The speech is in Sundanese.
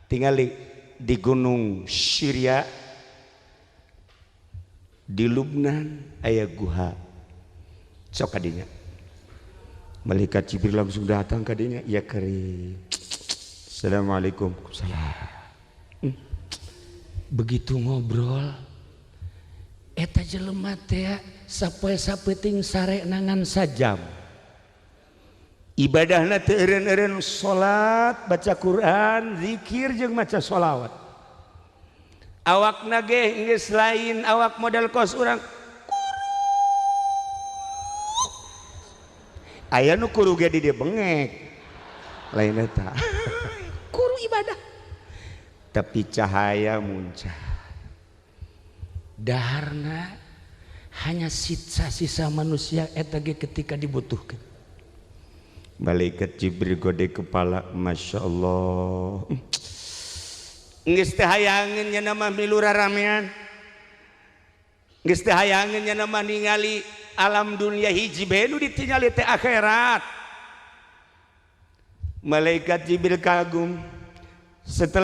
Tingali di gunung Syria, di Lubnan aya guha. Sok kadinya. Malaikat Jibril langsung datang kadinya, ya keri. Assalamualaikum. Salam. Begitu ngobrol, eta jelema teh sapoe sapeuting sare nangan sajam. Ibadahna teu eureun-eureun salat, baca Quran, zikir jeung maca sholawat. Awakna ge geus lain awak model kos urang. Aya nu kuru ge di dieu bengek. Lain eta. Kuru ibadah. Tapi cahaya muncul. Daharna hanya sisa-sisa manusia eta ge ketika dibutuhkan. Malaikat Jibril gode kepala, Masya Allah. Geus teu hayangeun nya nama milu raramean. Geus teu hayangeun nya nama ningali alam dunia, hiji bae nu ditingali teh akhirat. Malaikat Jibril kagum setelah